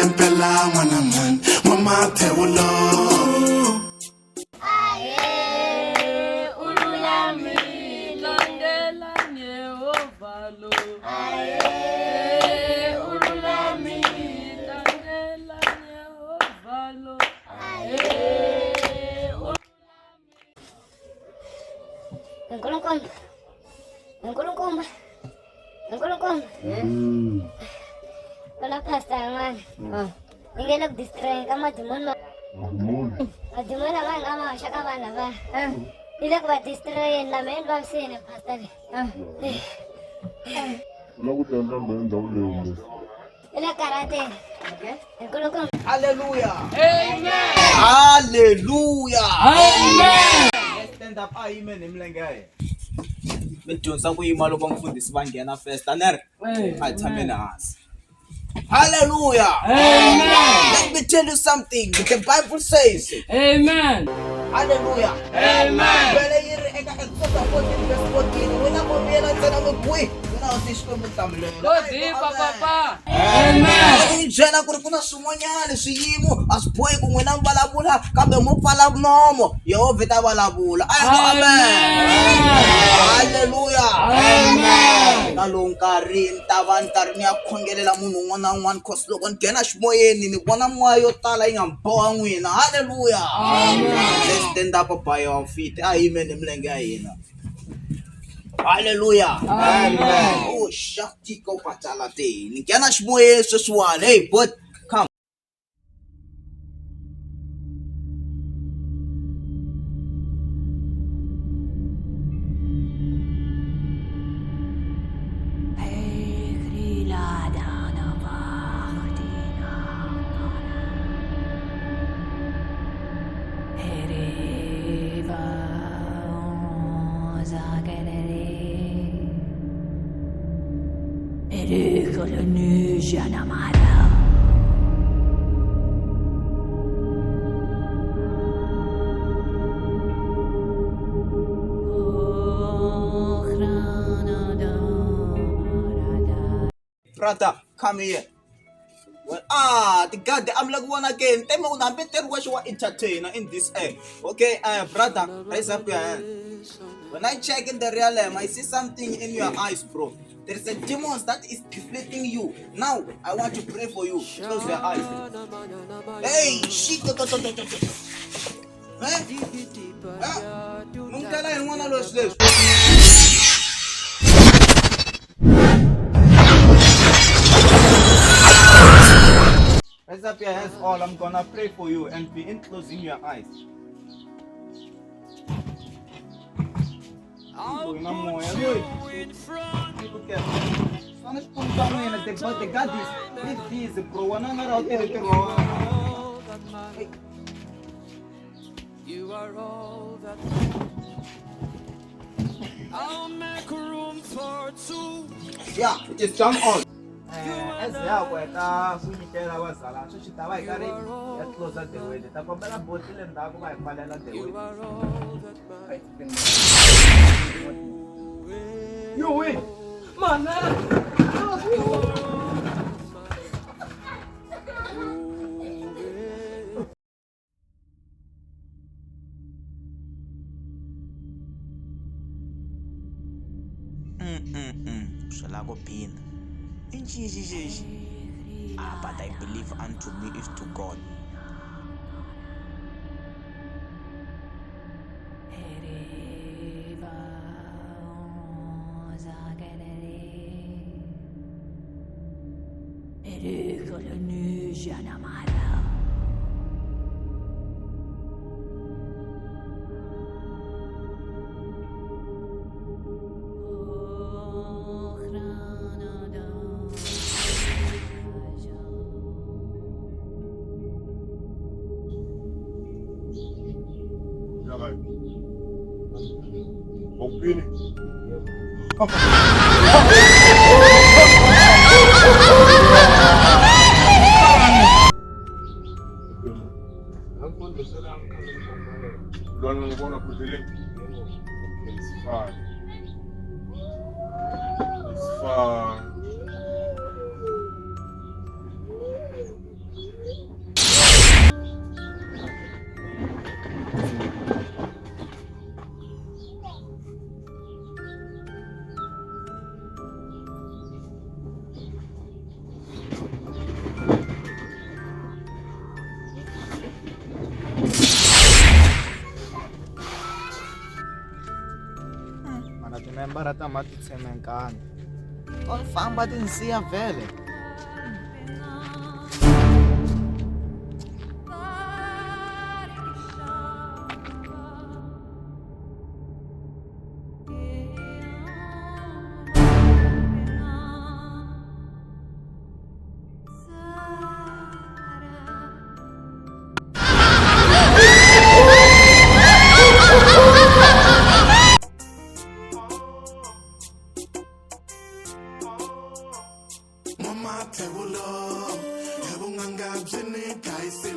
mpela n'wana mhani n'wamathewulo. Nkulukumba. Nkulukumba. Nkulukumba. Kuna pastor yin'wana. Yi nge le ku destroyeni ka madimoni ma madimoni lama hi nga ma hoxa ka vanhu lavaya. Yi le ku va destroyeni na mehe ni vavisile pastor leyi. U lava ku ta endla yini ndhawu leyi mos? Yi le karateni. Nkulukumba. Hallelujah. Amen. Hallelujah. Amen. Let's stand up. A yime ni milenge ya hina. Mi dyondzisa ku yima loko mfundhisi va nghena first. A ni ri? A hi tshameni hansi. Hallelujah. Amen. Let me tell you something. The Bible says. Amen. Hallelujah. Amen. Bibele yi ri eka Exodus 14 verse 14, n'wina mo miyela ntsena mi kwi, n'wina hosi Xikwembu hlamulelo. Go deeper, papa. Amen. Loko yi byela ku ri ku na swin'wanyana swiyimo a swi bohi ku n'wina mi vulavula kambe mo pfala nomo Yehovha i ta vulavula. A hi ku amen. Hallelujah. Amen. Ka lowu nkarhi ni ta va ni karhi ni ya khongelela munhu un'wana na un'wana cause loko ni nghena ximoyeni ni vona moya yo tala yi nga mi boha n'wina. Hallelujah. Let's stand up by our feet. A hi yimeni hi milenge ya hina. Hallelujah. Amen. Oh, shakti ko patalate. Ni nghena ximoyeni sweswiwani. Hey, but come. Brother, come here. Well, tigadi a mi le ku vona ke ni teme u hambi ntirho wexe wa entertainer in this air. Okay, brother, raise up your hand. When I check in the real realm, I see something in your eyes, bro. There is a demon that is deflating you. Now, I want to pray for you. Close your eyes. Hey, shit. Eh? Eh? N'wi tela yini n'wana loyi swilo leswi? Raise up your hands all. I'm gonna pray for you and be in closing your eyes. Loyi na moya loyi. Swana xiphemu xa n'wina the God is busy bro. Wena nga ra u tirhe ntirho wa wena. You are all that I'll make room for two. Yeah, just jump on. As ya ku heta ku nyikela vazala sweswi ta va hi karhi ya close the way ta kombela boti le ndzhaku va hi pfalela the way. You win. Mana. Swi lava ku phinda i ncini xexi ah but I believe unto me is to God. Awupini? Lona ngibona khudleleni. Okay, it's fine. It's fine. Timembara ta ma ti tsemenkana. To ni famba ti ni siya vhele. N'wamathewulo hi vun'anga byi ni dlayisile.